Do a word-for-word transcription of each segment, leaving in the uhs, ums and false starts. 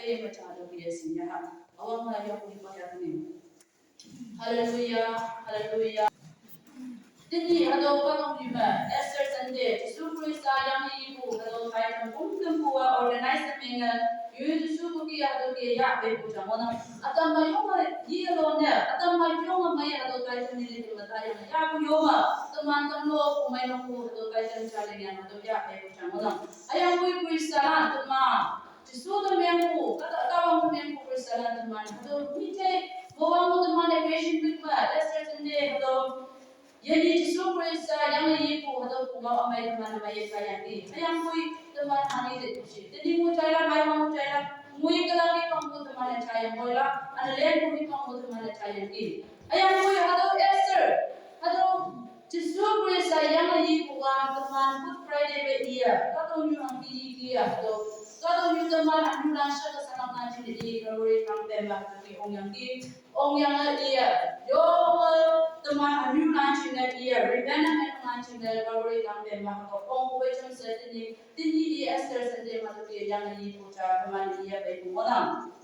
Hei macha do pia sinya ha. Awang la ya pun pa ya ni. Haleluya, haleluya. Tenyih hatüo kahtoknyu me, Easter Sunday, Jesu Khrista yange ipu, hatüo taitam pumkümpu-a organize menge, yu Jesu kuki hatüo ke yahpeipu jang ngohnang. Ütam ma yonge yelone, ütam ma yonge mei hatüo taitam ni lite me ta yange yahpu yonge, teman tamlo pu mei nokpu hatüo taitam ja lingyang hatüo yahpeipu jang ngohnang. Hüyangpoi Khrista lan teman Jesu te mengpu, kata, Kahwang te mengpu Khrista lan teman hatüo mite, mowang teman-e Passion Week me, Easter Sunday hatüo, yeni Jesu Khrista yange ipu hatüo pungao ümei teman-e meiye jayangki. Hüyangpoi teman hanghe te shi. Tenyih mu jailan, mei mu jailan, ngoi kelak ki pangpu teman-e jayang ngoilak, üne lenpu ki pangpu teman-e jayangki. Hüyangpoi hatüo Easter, hatüo Jesu Khrista yange ipu-a teman Good Friday pe iye, kahtoknyu hangki iye, hatüo, kahtoknyu teman ünyulan sheke sanang nan jingne i Calvary kangpem me hatüo ke ongyangki, ongyange iye, yonge teman ünyulan jingne iye, repentance nan jingne Calvary kangpem me hatüo ongpu pei jamshe tenyih, tenyih i Easter Sunday me hatüo ke yange ipu ja teman iye peipu ngohnang.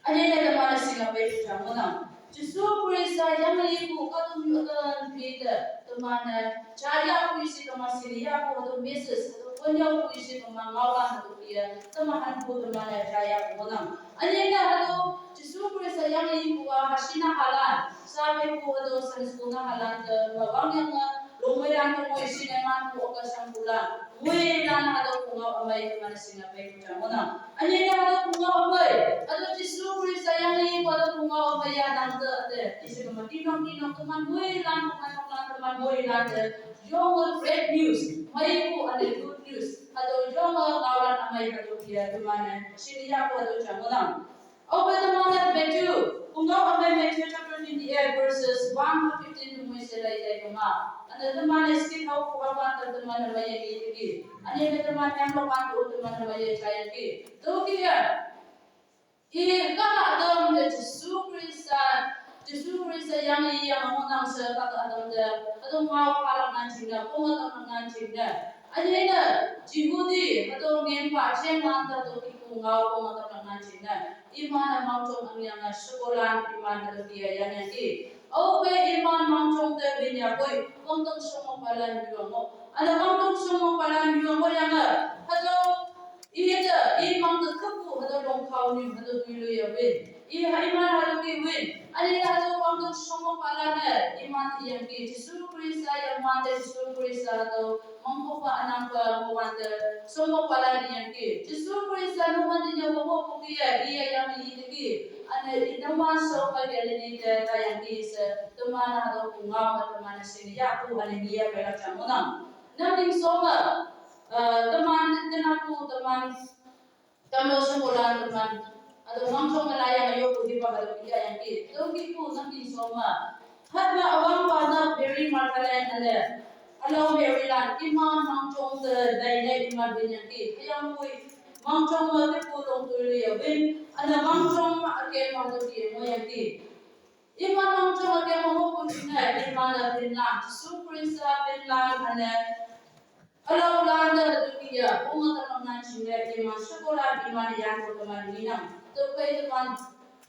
Ünyei ne teman-e shinge peipu jang ngohnang. Jesu Khrista yange ipu kahtoknyu ükan pete teman-e jayahpu ise teman shinge yahpu hatüo message, hatüo konyaopu ise teman ngaolan hatüo ke, teman hanpu teman-e jayahpu ngohnang. Ünyei ne hatüo Jesu Khrista yange ipu-a hashina halan, sa meipu hatüo Sunday school na halan te, ma wangyange, longmeilan te moi shinge manpu oka shangpulan, moilan hatüo pungao ümei teman-e shinge peipu jang ngohnang. Ünyei ne hatüo pungao ümei, hatüo Jesu Khrista yange ipu hatüo pungao ümei ya nang te te, ise teman tinok tinok teman moilan, teman noklan teman moilan te, yonge great news, meipu üne good news, hatüo yonge ngaolan ümei hatüo ke teman-e shinge yahpu hatüo jang ngohnang. Aope teman-e Matthew, pungao ümei Matthew chapter twenty-eight verses one to fifteen te moi she lai tai kema. Üne teman-e skip hao pu awan te teman-e meiye iteki. Ünyei ne teman yanglo wan te teman-e meiye jayangki. Tüoke ya. I kahta tam te Jesu Khrista, Jesu Khrista yange iyange ngohnang she kahta tam te, hatüo ngao phalak nan jingne, pongme tamlak nan jingne. Ünyei ne, Jehudi, hatüo ngenpa jenglan te hatüo kipu ngao pongme tamlak nan jingne. Iman-e mangjong angyange shekolan iman hatüo ke yangyangki. Aope iman mangjong te winyapoi, wangtang shongmokpalan yuang ngoh. Üne wangtang shongmokpalan yuang ngohyange, hatüo ite, imang te kepu, hatüo longkao nyu, hatüo toiloiye win. I ha iman hatüo ke win. Ünyei hatüo wangtang shongmokpalan-e, iman iyangki. Jesu Khrista yamante Jesu Khrista hatüo mangkopa ünangpa ngohwante shongmokpalan iyangki. Jesu Khrista numan te nyüopa ngohpu kaiye, iye yange iteki. Üne i numan shongpa Galilee te taiyangki she, teman hatüo pungao me teman-e shinge yahpu üne ngiye peilak jang ngohnang. Nangting shome, eh, teman te tenapu teman, tamlo shekolan teman, hatüo mangjong me laiyange yopu hipak hatüo iyayangki. Tüo kipu nangting shome, hatme üwangpa ne Mary Magdalene üne ülao Mary lan iman mangjong te laine iman winyangki. Hüyangpoi mangjong me tepu long toiloiye win, üne mangjong me ükem hatüo ke ngohyangki. Iman mangjong ükem ngohpu jingne, iman-e pinlan, Jesu Khrista pinlan üne ülaolan te hatüo ke ya, pongme tamlak nan jingne, iman shekolan iman yanpu teman ngenang. Tüokhei teman,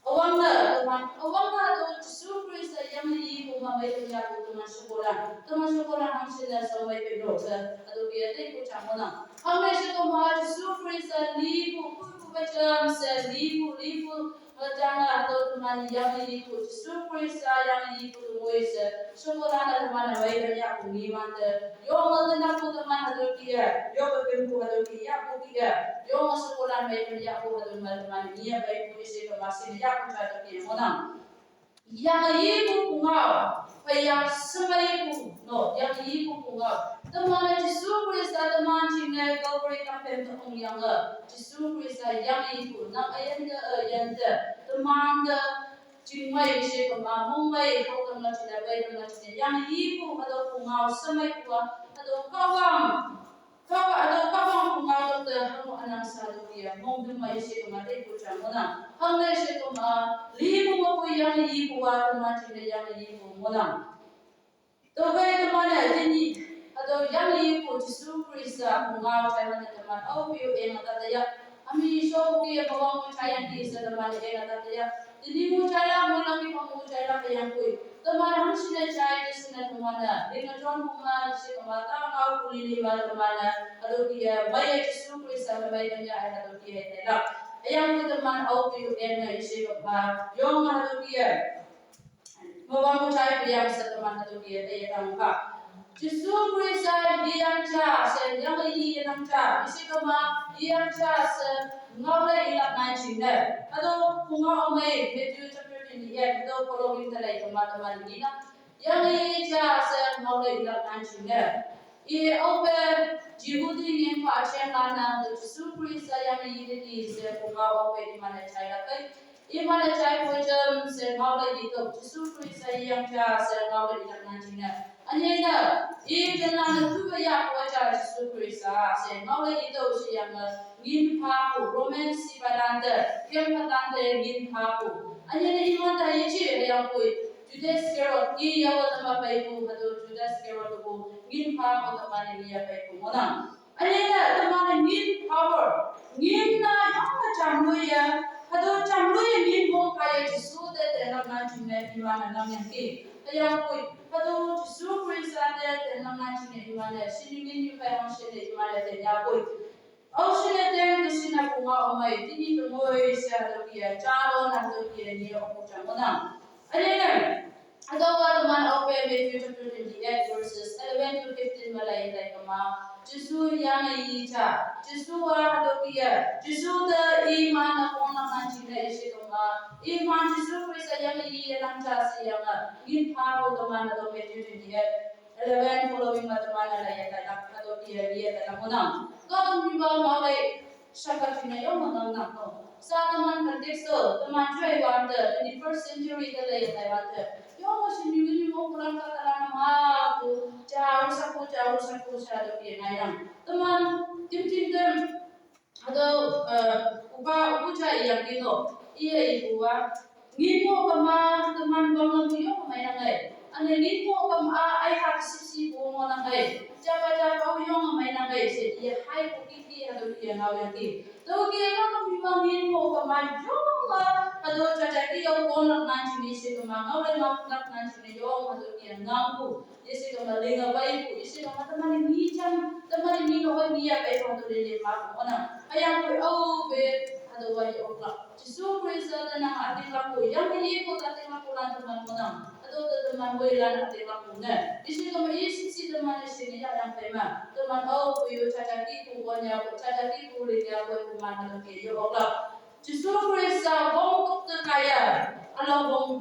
üwangne, teman, üwangne hatüo Jesu Khrista yange ipu me mei te yahpu teman shekolan, teman shekolan hangshinne shao mei pei lo she, hatüo ke ya teipu jang ngohnang. Hangne she teman Jesu Khrista lipu, puipu pe jamshe lipu, lipu, üjange hatüo teman yange ipu, Jesu Khrista yange ipu te moi she, shekolan-e teman-e mei te yahpu ngewante, yonge tenapu teman hatüo ke ya, yope kempu hatüo ke yahpu ke ya, yonge shekolan mei te yahpu hatüo me teman ngiye peipu she kema shinge yahpu ja hatüo ke ngohnang. Yange ipu pungao, peiya shemeipu, no, yange ipu pungao. Teman-e Jesu Khrista teman jingne Calvary kangpem te ongyange, Jesu Khrista yange ipu, nang üyinte, üyinte, temante, chingmei she kema, mongmei, haotamlak jingne, peitamlak jingne, yange ipu, hatüo pungao shemeipu-a, hatüo Kahwang Kahwang, hatüo Kahwang pungao te hango ünang sha tüo ke ya, mongdüm mei she kema teipu jang ngohnang. Hangne she kema, lipu mepoi yange ipu-a, teman jingne yange ipu ngohnang. Tüokhei teman-e tenyih, hatüo yange ipu Jesu Khrista pungao jaiman-e teman aope-o enge ta teya. Ami shoki ya bawang mo chai yang ki sa teman e la ta ya. Tini mo chai la mo la ki mo chai la yang kui. Teman ham sine chai ki sine teman na. Dengan John kuma isi kuma ta ngau kuli ni ma teman na. Hado ki ya mai ya Jisu Krista mai kanya ai hado ki ya tela. Yang kui teman au ki yu en na isi kuma. Yong hado ki ya. Mawang mo chai piyang sa teman hado ki ya tela pa. Jisu Krista yang cha sa yang yi yang cha. Isi kuma yang cha sa ngau le ilak nai ching ne. Hado kuma mai Matthew chapter twenty-eight hado following ta lai kuma teman ni na. Yang yi cha sa ngau le ilak nai ching ne. I au pe Jihudi ngin pa chen la na hado Jisu Krista yang yi ni sa kuma au pe ni ma na chai la kai. Iman a chai poi jam se ngau le ito Jisu Krista yang cha se ngau le ito nan jing na. Anye na i ken la na tu ba ya poi cha Jisu Krista se ngau le ito se yang na ngin pa pu Roman si ba dan de kem pa dan de ngin pa pu. Anye na iman ta ye chi yang poi Judas Iscariot i ya wa ta ma pai pu hado Judas Iscariot pu ngin pa pu ta ma ne ya pai pu mo na. Ane na teman ngin power, ngin na yang na chamlu ya, hado chamlu ya ngin bong kaya Jisu te te na na chine iman na nang yang ki. Ayang kui, hado Jisu Krista te te na na chine iman ya, sini ngin yu kaya ang sini iman ya te ya kui. Au sini te na sina kuma omai, tini tu moi sa hado kia, chalo na hado kia ni ya oku chamona. Ane na, Hado wa teman au pe Matthew chapter twenty-eight verses eleven to fifteen ma lai tai kama. Jisu yang yi cha. Jisu wa hado kia. Jisu da iman na kong na man ching na isi kama. Iman Jisu Krista yang yi yang cha si yang a. Ngin pa ko teman hado Matthew twenty-eight eleven following ma teman na lai tai la hado kia yi tai la mo na. Ko tum ni ba ma lai Shaka china yong ma nang nang no. Sa teman context to, teman choi wan te, twenty-first century te le tai wan te. Yong ma shin yu ni mo kulang ka tara na ma ku, cha u sa ku, cha u sa ku, cha do ye ngai yang. Teman, tim tim tem, hado, eh, upa, upa cha yang ki no. Iya ibu wa, Ngin mo kama teman bang lam yong mai nang ai. Ane ngin mo kama ai hak sip si bo mo nang ai. Jaka jaka yong mai nang ai se ye hai ko ki ki hado ki ngau yang ki. To ki ka ko mi ma ngin mo kama yong ma hado cha cha ki yong ko nak nan chi ni se kama ngau le ma nak nan chi ni yong hado ki ngau ku. Ye se kama linga bai ku. Ye se kama teman ni chang teman ni no ni ya bai hado le le ma ko na. Ayang ko au be hado wa ye ok la. Jisu Krista te nang ating laku, yang ini ko ating laku lan teman menang. Atau te teman wei lan ating laku ne. Isi teman isi si teman isi ni yang tema. Teman au kuyu caca kiku konya ko caca kiku linya ko teman hanu ke yo oklak. Jisu Krista bong kok te kaya. Alau bong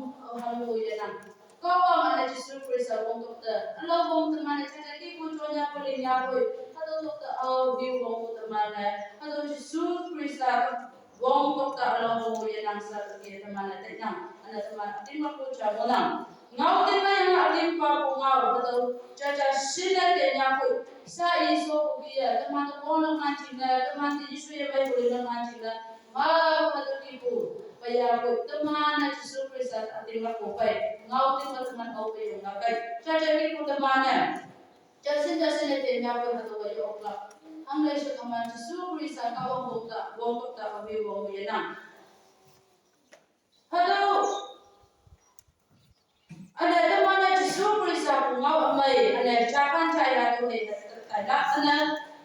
hanu ya nang. Kau mana Jisu Krista bong kok te. Alau bong teman caca kiku konya ko linya ko. Atau kok te au biu bong kok teman ne. Atau Jisu Krista Wong kok ta lo wong ye nang sa ke teman na te nang. Ana teman tim ma ku cha mo nang. Ngau tim ma yang tim pa ku ngau ka to cha cha shin na te nya ku. Sa i so ku bi ya teman ko lo ngan chin na teman ti Jisu ye bai ku lo ngan chin na. Ma ka to ki ku. Pa ya ku teman na Jisu Krista ta tim ma ku pai. Ngau tim ma teman au pe yong na pai. Cha cha ki ku teman na. Jasin jasin e te nya ko hado wa yo okla. Ang lai shi kama Jisu Krista ka wong bok ta, wong bok ta ka wi wong wi na. Hado. Ana teman na Jisu Krista ku ngau amai, ana japan chai la ko he ta ta la. Ana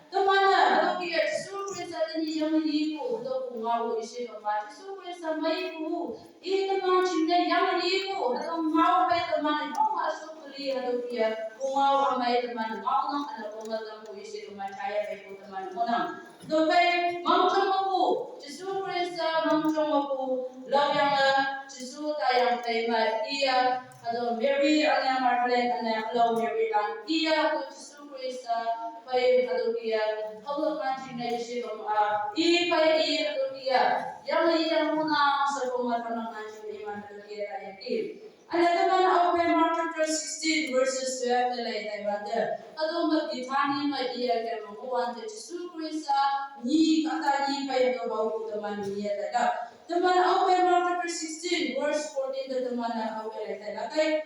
teman na hado ki ya Jisu Krista te ni yang ni ku hado ku ngau isi kama Jisu Krista mai ku. I teman chingne yang i ku, hado ngau pai teman yong asu kuli hado kia, ku ngau amai teman ngau nang ana ko ngal tam ku isi teman chaya pai ku teman monang. Do pai mang chong ku, Jisu Krista mang chong ku, lau yang a, Jisu ta yang pai ma iya, hado Mary ana Magdalene ana lau Mary lang iya ku Jisu Krista pai hado kia, hado man chingne isi teman a, i pai i hado kia, Yang i yang muna sa ko ma tama kan chi ma hado kia ta ya ki. Ana teman au pe Mark chapter sixteen verses twelve te lai tai ba te. Hado ma Bethany ma iya ke ma ko wan te Jisu Krista ni kata ni pa ya to bau ku teman ni ya ta da. Teman au pe Mark chapter sixteen verse fourteen te teman au pe lai tai ba kai.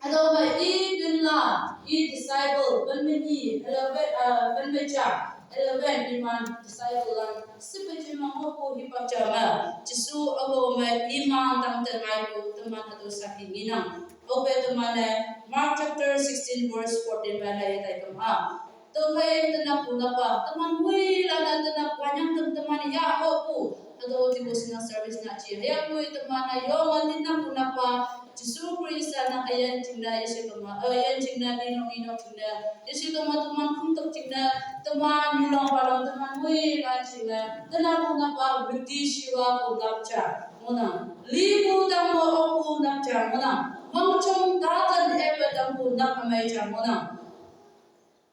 Hado ba i dun la, i disciple, ban me ni, hado ba, ah, ban me cha. Eleven iman disciple lan sipejima ngohpu hipak jama Jesu ako me iman tangte ngaipu teman hatüo saki ngenang. Ope teman-e Mark chapter sixteen verse fourteen me laiye tai kema. Tüokhei tenap punapa, teman moilan-e tenap wanyang tem teman ya ngohpu. Hatüo devotional service na ji. Hüyangpoi teman-e yonge tenap punapa, Jesu Khrista nang üyin jingne, yeshe kema, üyin jingne, ninok ninok jingne, yeshe kema teman khümtok jingne, teman nyulong palong teman moilan jingne, tenap punapa, wüti shiwa punap ja ngohnang. Lipu tangme okpu nap ja ngohnang. Mangjong taten epe tangpu nap ümei ja ngohnang.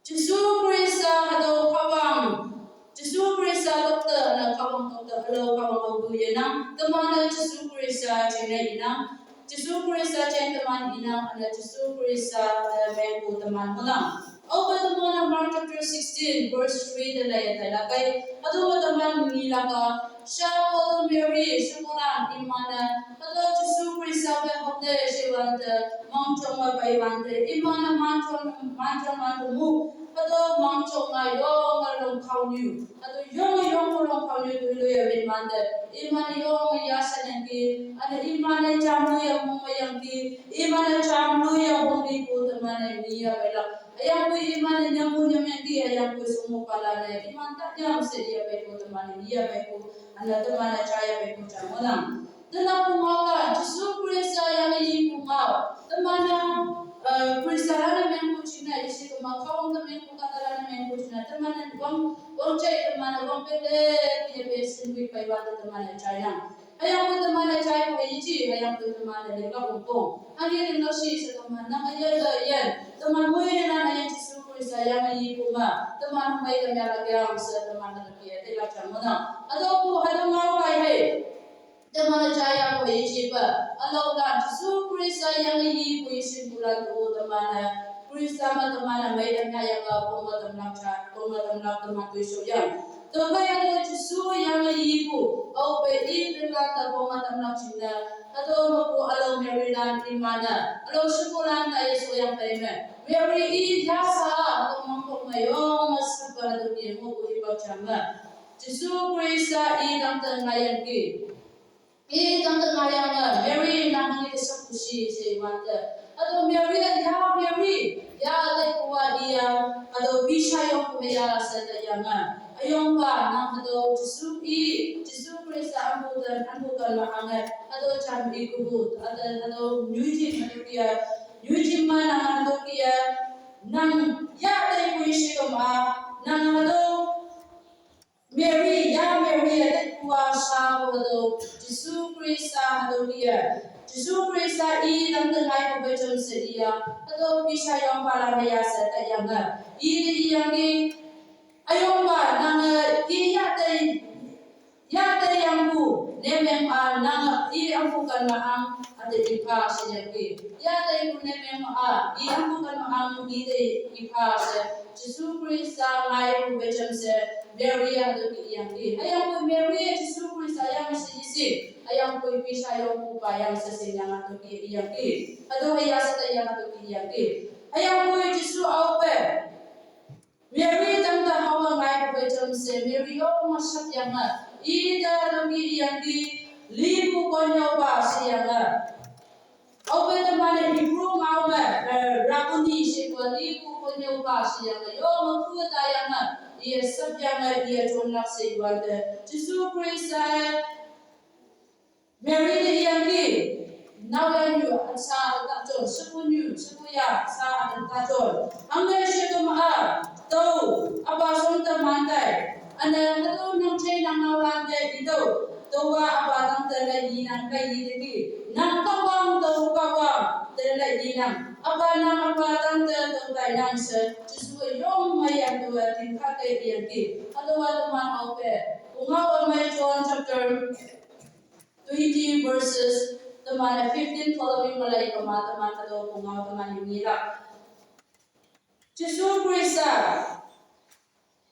Jesu Khrista hatüo Kahwang. Jesu Khrista tokte, na Kahwang tokte, hatüo Kahwang aopu yenang. Teman-e Jesu Khrista jingne inang. Jesu Khrista jing teman inang, üne Jesu Khrista, eh, mengpu teman ngohnang. Aope teman-e Mark chapter sixteen verse three te laiye tailak kei. Hatüo teman ngelak-a, shapo Mary, shekolan iman-e, hatüo Jesu Khrista pe hokte shewante, mangjong me peiwante, iman-e mangjong, mangjong wante mu, hatüo mangjong me yonge longkhaonyu. Hatüo yonge yonge longkhaonyu toi loiye winwante, iman-e yonge yashan yangki, üne iman-e jamloiye mongmei yangki, iman-e jamloiye mongmeipu teman-e ngeya peilak. Hüyangpoi iman-e nyampu nyamyangki, hüyangpoi shongmopalan-e iman ta nyam she iya peipu teman-e ngeya peipu, üne teman-e jaya peipu ja ngohnang. Tenap pungao-a, Jesu Khrista yange yipu ngao. Teman-a, eh, Khristalan-e mengpu jingne, yeshe kema Kahwang te mengpu kahtalan-e mengpu jingne, teman-e wang, wangjai teman-e wangpei le, yepei shinpei peiwante teman-e jainang. Hüyangpoi teman-e jaipu yeji, hüyangpoi teman-e linglak wongpong. Hangke linglak shi she teman nang üyin te üyin. Teman moilan üyin Jesu Khrista yange yipu me, teman mei te myahlak yang she teman-e ke teilak ja ngohnang. Hatüopu hatüo ngao kai hei. Teman-e jayangpu yejipe, ülaolan Jesu Khrista yange yipu yeshingpulan to teman-e, Khrista me teman-e mei te myahlak yang-a pongme tamlak ja, pongme tamlak teman toishao yang. Tüokhei hatüo Jesu yange yipu, aope i pinglan te pongme tamlak jingne, hatüo mepu ülao Marylan iman-e, ülao shekolan taiye shoyang pei me. Mary i yasa, hatüo mangkok me yonge shepe hatüo ni ngohpu hipak ja me. Jesu Khrista i tangte ngaiyangki. I tangte ngaiyange, Mary nang hangke te shakpu shi she iwante. Hatüo Mary ya Mary, ya teipu-a iya, hatüo pisha yongpu me ya she taiyange. Üyongpa nang hatüo Jesu i, Jesu Khrista ampu te, ampu ken me ange, hatüo jam i kuhu, hatüo, hatüo nyuijin hatüo kia, nyuijin me nang hatüo kia, nang ya teipu i she kema, nang hatüo Mary, ya Mary, ya teipu-a shapu hatüo, Jesu Khrista hatüo iya. Jesu Khrista i tangte ngaipu pei jamshe iya. Hatüo pisha yongpalan-e ya she taiyange. I te iyangki, üyongpa nange i ya tei, ya tei yangpu, ne meng-a nange i ampu ken me ang, ate ipha she yangki. Ya teipu ne meng-a, i ampu ken me ang, i te ipha she. Jesu Khrista ngaipu pei jamshe, Mary hatüo ke iyangki. Hüyangpoi Mary Jesu Khrista yang she isi. Hüyangpoi pisha yongpupa yang she shingyang hatüo ke iyangki. Hatüo hüya she taiyange hatüo ke iyangki. Hüyangpoi Jesu aope Mary tangte haowa ngaipu pei jamshe, Mary yonge shapyange. I te hatüo ke iyangki, lipu konnyüopa sheyange. Aope teman-e Hebrew ngao me, eh, Rabboni shepu lipu konnyüopa sheyange, yonge pu taiyange, iye shapyange, iye jonlak she iwante. Jesu Khrista-e Mary te iyangki, naoyanyu, sa ta jon, shekonyu, shekoya, sa ta jon. Hangne she kema-a, tao, apa shong te mantai. Üne hatüo nang jei nang naolan te itüo, tüowa apa tangte lei inang lei iteki. Nang Kahwang tao Kahwang te lei inang. Apa nang apa tangte tao tainang she, Jesu yong meiyange tingkah te iyangki. Hatüowa teman aope, pungao ümei John chapter twenty verses, teman-e fifteen following me lei kema teman hatüo pungao teman ngelak. Jesu Khrista,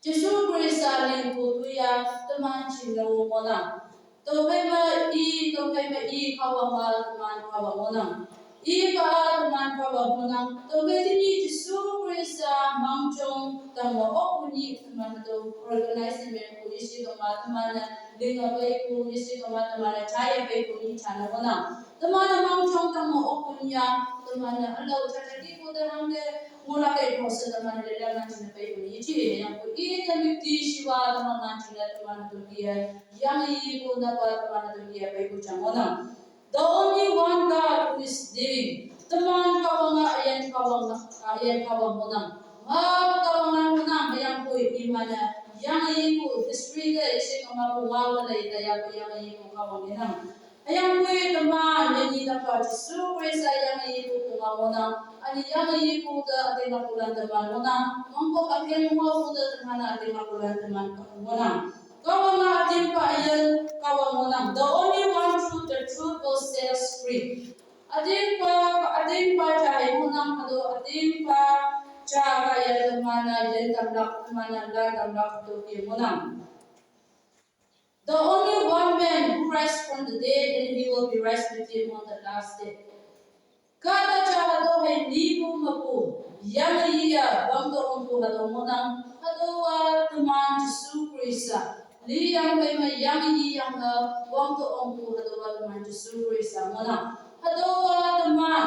Jesu Khrista lingpu toiya teman jingne ngohnang. Tüophei me i, tüophei me i Kahwang-a teman Kahwang ngohnang. Ipa teman phawa honang, tüokhei tenyih Jesu Khrista mangjong tangme okpu nyih teman hatüo organize ne mengpu yeshe kema teman-e linge peipu, yeshe kema teman-e jaiye peipu nyih jane ngohnang. Teman-e mangjong tangme okpu nyih-a, teman-e ülao jajaki pu te hangke ngolak-e po she teman-e lelak nang jingne peipu nyih yeje, yangpu i te müktishiwa teman nang jingne teman hatüo ki-e, yange ipu napa teman hatüo ki-e peipu jang ngohnang. The only one God who is living. Teman Kahwang-a üyin Kahwang, üyin Kahwang ngohnang. Ma Kahwang-a ngohnang, hüyangpoi iman-e yange ipu history te yeshe kema pu ngaowe lei, tayangpoi yange ipu Kahwang inang. Hüyangpoi teman, yeji tapa Jesu Khrista yange ipu pu ngao ngohnang. Üne yange ipu te ütinglakpulan teman ngohnang. Mangkok ükeng ngohpu te teman ütinglakpulan teman ngohnang. Kahwang-a ütingpa üyin Kahwang ngohnang. The only one truth, the truth will set us free. Ütingpa, ütingpa ja hei ngohnang, hatüo ütingpa ja kaiye teman-e yin tamlak, teman-e lan tamlak hatüo ki ngohnang. The only one man who rise from the dead and he will be rise with him on the last day. Kahta ja hatüo hei lipu mepu, yange iya wangte ongpu hatüo ngohnang, hatüowa teman Jesu Khrista. Liyang pei me yange iyange wangte ongpu hatüowa teman Jesu Khrista ngohnang. Hatüowa teman,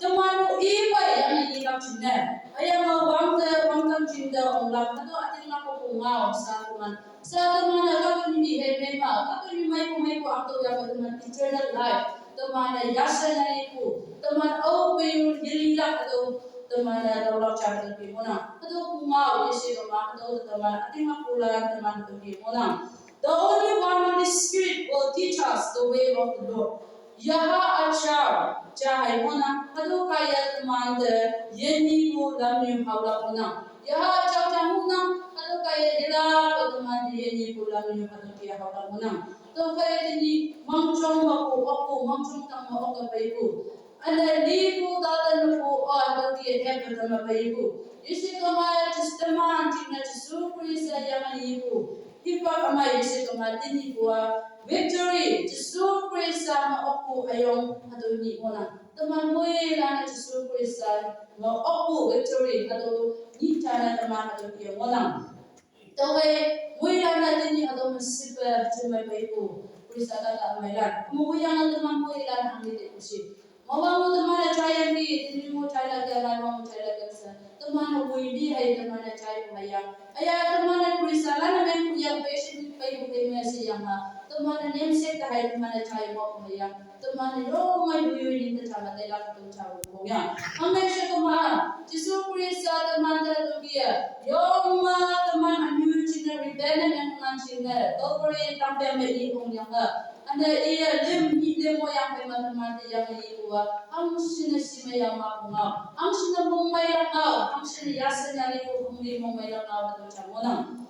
teman-o ipa yange ilak jingne. Hüyange wangte, wangtang jingte onglak, hatüo ütinglakpu ngao sa teman. Sa teman-e kahtoknyu hei mei ma, kahtoknyu meipu meipu angtüoh yahpe teman eternal life. Teman-e yashan yalipu, teman aope-o yelilak hatüo, teman-e taolak ja hatüo ki ngohnang. Hatüo pu ngao yeshe kema, hatüo teman ütinglakpulan teman hatüo ki ngohnang. The only one Holy Spirit will teach us the way of the Lord. Yaha üjao ja hei ngohnang, hatüo kaiye temante yenyipu lamnyu haolak ngohnang. Yaha üjao ja ngohnang, hatüo kaiye yelakpe temante yenyipu lamnyu hatüo ki haolak ngohnang. Tüokhei tenyih mangjong mepu okpu, mangjong tangme okke peipu. Üne lipu taten mepu, o hatüo ki hep tangme peipu. Yeshe kema Jes-, teman jingne Jesu Khrista yange ipu. Hipak ümei yeshe kema tenyihpu-a victory, Jesu Khrista me okpu üyong hatüo nyih ngohnang. Teman moilan-e Jesu Khrista me okpu victory hatüo nyih jane teman hatüo ki ngohnang. Tüokhei moilan-e tenyih hatüo me shipe jeme peipu. Khrista kahta meilan. Mo yange teman moilan hanghe tepu shi. Mawang-o teman-e jaiyangki, tenyih mo jailak ya, maiwang-o jailak ya she. Teman-e woili hei teman-e jaipu hüyange. Aya teman-e Khrista lan-e mengpu yang patient peipu pei me sheyange. Teman-e nyemshek te hei teman-e jai ngohpu hüyange. Teman-e yonge yoiyoi ning te jame teilak hatüo jao pongya. Hanghe she kema, Jesu Khrista temante tüoke, yonge teman ünyu jingne repent ne mengman jingne, Calvary tangpem me i ongyange. Üne iye lim, i lim ngohyang pei me temante yange ipu-a, hangshinne shimei yang ma pungao, hangshinne mongmei yang ngao, hangshinne yashen yalipu hongli mongmei yang ngao hatüo jang ngohnang.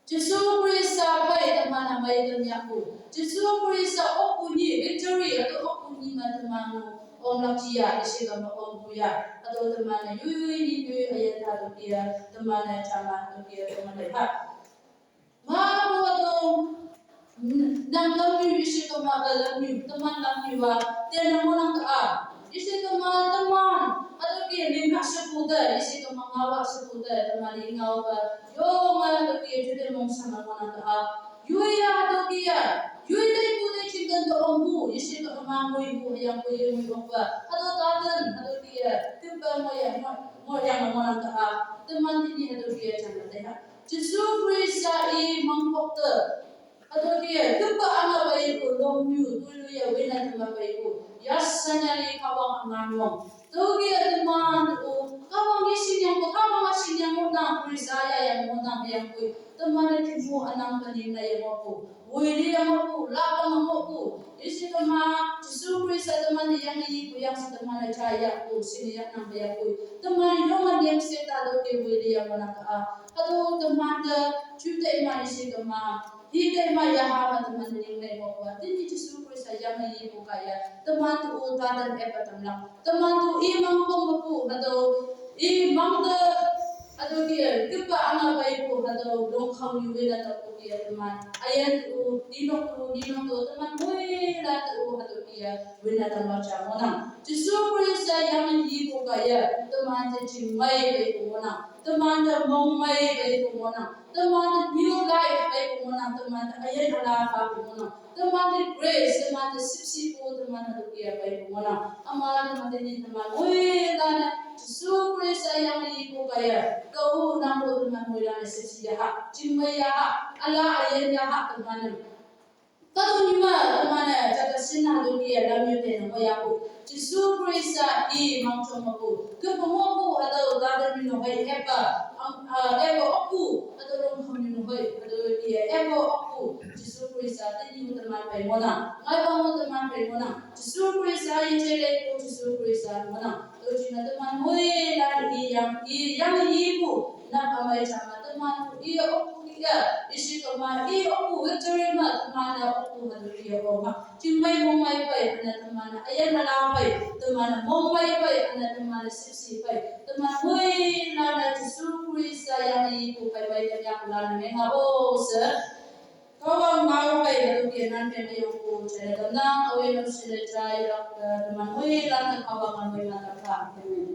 Jesu Khrista phei teman-a mei tam yahpu. Jesu Khrista okpu nyih victory, hatüo okpu nyih me teman-o onglak jiya, yeshe kema ongpu ya. Hatüo teman-e yoiyoi ni yoi üyin hatüo ki-a, teman-e jama hatüo ki-a, teman-e ha. Mapu hatüo, n-, nang lamnyu yeshe kema-e lamnyu, teman lamnyu-a, te nang ngohnang ka-a. Yeshe kema teman, hatüo ki ling ha shepu te, yeshe kema ngao ha shepu te, teman-e ngaope, yonge hatüo ki jute mongshang ngohnang ka-a. Yoi ya hatüo ki-a, yoi teipu te jingken te ongpu, yeshe kema ngoipu hüyangpoi ye ngoi okpe. Hatüo taten, hatüo ki-a, tepa ngoiya, ngoiyange ngohnang ka-a. Teman tenyih hatüo ki-a jang te ha. Jesu Khrista i mangkok te. Hatüo ki-a, tepa ange peipu, longyu, toiloiye wena teman peipu. Yashan yali Kahwang üngan wong. Tüoke teman-o, Kahwang ye shingyangpu, Kahwang-a shingyang ngohnang, Khrista ya yang ngohnang hüyangpoi. Teman-e kihmu ünang pening ne ye ngohpu. Woili ye ngohpu, lakwang ngohpu. Yeshe kema, Jesu Khrista teman-e yange ipu yang she teman-e jayahpu, shinge yahnang hüyangpoi. Teman-e yonge nyemshek ta tüoke woili ye ngohnang ka-a. Hatüo temante, jute ma yeshe kema. Hite ma yaha ma teman ning mei ngohpu-a. Tenyih Jesu Khrista yange ipu kaiye. Temante-o taten epa tamlak. Temante-o i mangpong mepu, hatüo i mangte, Hatüo kih-e, küpa anga peipu hatüo longkhao nyu win-a tampu kih-e teman. Ayan tu, ninok tu, ninok tu, teman moilan tu hatüo kih-e win-a tamlak ja ngohnang. Jesu Khrista yang yipu kaiye, teman te chingmei peipu ngohnang. Teman te mongmei peipu ngohnang. Teman te new life peipu ngohnang. Teman te ayan ala phapu ngohnang. Teman te grace, teman te sipsipu, teman te kih-e peipu ngohnang. Üma teman te ni teman moilan-e Jesu Khrista yang yipu kaiye, tao nangpu teman moilan-e sipsi yaha, chingmei yaha, ala ayan yaha teman-e. Tao nima teman-e jata shinna tu kih-e lam yu te nang yapu. Jesu Khrista i mangchong mepu. Küpa ngohpu hatüo garden me no hoi epa, am, ah, epa okpu, hatüo longkhao me no hoi, hatüo kih-e epa okpu. Jesu Khrista tenyih teman phei ngohnang. Ngai pa mo teman phei ngohnang. Jesu Khrista i jele pu Jesu Khrista ngohnang. Tüo jingne teman moilan i yang, i yang yipu, nang amei jama teman i okpu kih-e, ishi kema i okpu, victory me teman-e okpu hatüo kih-e okma. Chingmei mongmei pei, üne teman-e ayan ala pei, teman-e mongmei pei, üne teman-e sipsi pei. Teman moilan-e Jesu Khrista yang yipu pei pei te yaklan mengha o she. Kahwang ngao pei hatüo kih-e nan pei me yongpu jai tamnang, aoyin-o shine jailak, eh, teman moilan-e Kahwang ngao pei ma ta pha. Amen.